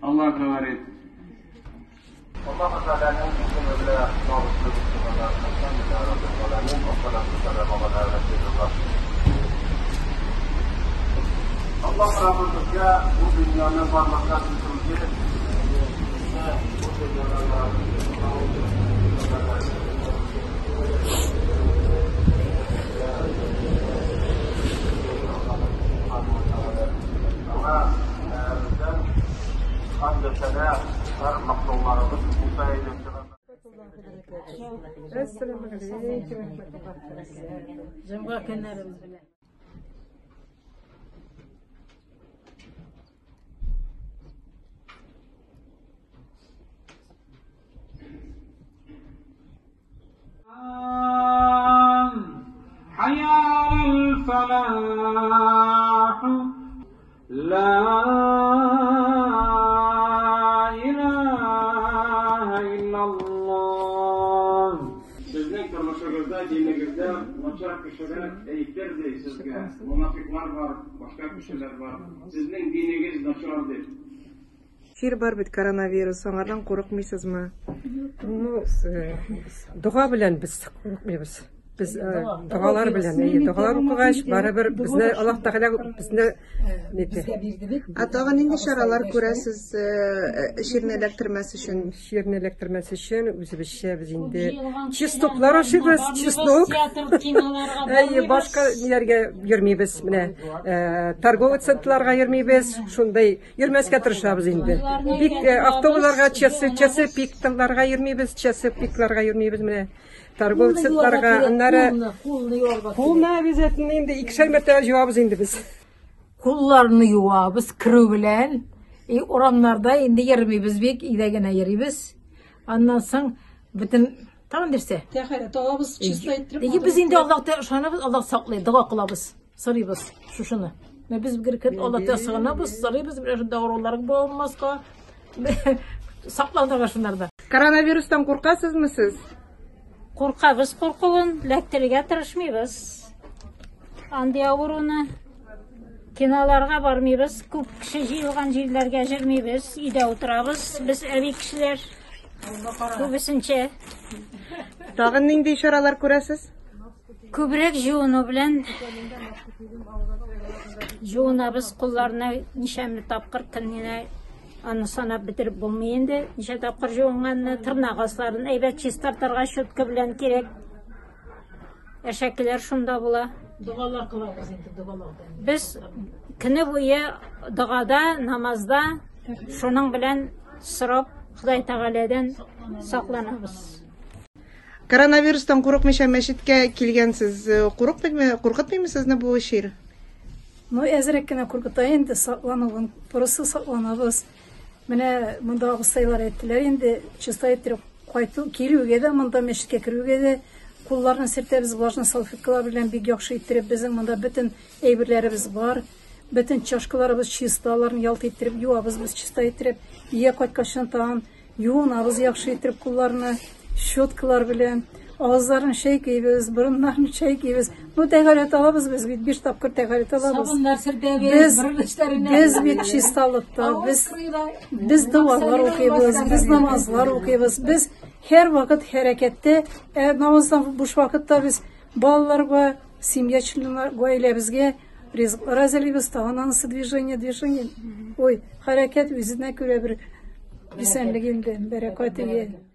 Аллах говорит. Аллаһы Тәгаләнең исеме белән намуслы мөселманнар, Әлхәмдүлилләһи Раббил галәмин, вассалату вассаламу галя Расулиллаһ. Аллаһ Раббы безгә бу дөньяны барлыкка китерүче, безне бу дөньяда Аңа бездән хәмдү сәна һәр мактауларыбыз булса иде. Әссәламегаләйкүм Җомга көннәребез белән. حي على الفلاح لا إله إلا الله Сезнең тормышыгызда, динегездә начар кешеләр әйтер ди сезгә. Монафиклар бар, башка кешеләр бар. Сезнең динегез начар дип. Чир бар бит коронавирус, аңардан курыкмыйсызмы? Ну, дога белән без курыкмыйбыз. Без догалар белән, әйе, догалар укыгач, барыбер безне Аллаһ Тәгалә безне нитә. Ә тагын нинди чаралар күрәсез чирне эләктермәс өчен? Чирне эләктермәс өчен үзебезчә без инде честоклар ашыйбыз, чеснок. Әйе, башка ниләргә йөрмибез, менә торговый центрларга йөрмибез, шундый Йөрмәскә тырышабыз инде. Бик э, автобусларга часы, часы пикларга йөрмибез, часы пикларга йөрмибез менә. Торговый центрларга, аннары кулны обязательно инде икешәр мәртәбә җуабыз инде без. Кулларны юабыз керү белән. И урамнарда инде йөрмибез бик, өйдә генә йөрибез. Аннан соң бөтен тагын нәрсә? Тәһарәт алабыз, чиста иттереп. И без инде Аллаһта ышанабыз, Аллаһ саклый, дога кылабыз. Сорыйбыз шушыны. Менә без бер көн Аллаһтан сыгынабыз, сорыйбыз, менә шунда авырулар булмаска. Сакланырга шунарда. Коронавирустан куркасызмы сез? Куркабыз куркуын, ләктерергә тырышмыйбыз. Андый авыруны киноларга бармыйбыз, күп кеше җыелган җирләргә йөрмибез, өйдә утырабыз. Без әби кешеләр күбесенчә. Тагын нинди чаралар күрәсез? Күбрәк җуыну белән җуынабыз, кулларны ничәмле тапкыр көненә аны санап бетереп булмый инде. Ничә тапкыр җуынганны, тырнак асларын әйбәт чистартырга щетка белән кирәк. Әшәкеләр шунда була. Догалар кылабыз инде, догалар. Без көне буе догада, намазда шуның белән сорап Ходай Тәгаләдән сакланабыз. Коронавирустан курыкмыйча мәчеткә килгәнсез. Э, курыкмыймы, куркытмыймы сезне бу чир? Ну, әзрәк кенә куркыта инде, саклануын. Просто сакланабыз. Менә монда абыстайлар әйттеләр инде, чиста иттереп кайту, килүгә дә, монда мәчеткә керүгә дә кулларны сөртәбез влажный салфеткалар белән бик яхшы иттереп. Безнең монда бөтен әйберләребез бар. Бөтен чашкаларыбыз чиста, аларны ялт иттереп юабыз без чиста иттереп. Өйгә кайткачтан тагын Юынабыз яхшы итеп кулларны, щеткалар белән. Авызларын чәйкибез, борыннарын чәйкибез. Ну, тәһарәт алабыз без бит, биш тапкыр тәһарәт алабыз. Сабыннар сөртәбез, борын эчләренә. Без бит чисталыкта, без без догалар укыйбыз, без намазлар укыйбыз. Без һәрвакыт хәрәкәттә, ә намаздан буш вакытта без балаларга, семья членнар, гаиләбезгә ризыклар әзерлибез, тагын анысы движение, движение. Ой, хәрәкәт үзенә күрә бер исәнлек инде, бәрәкәт ие.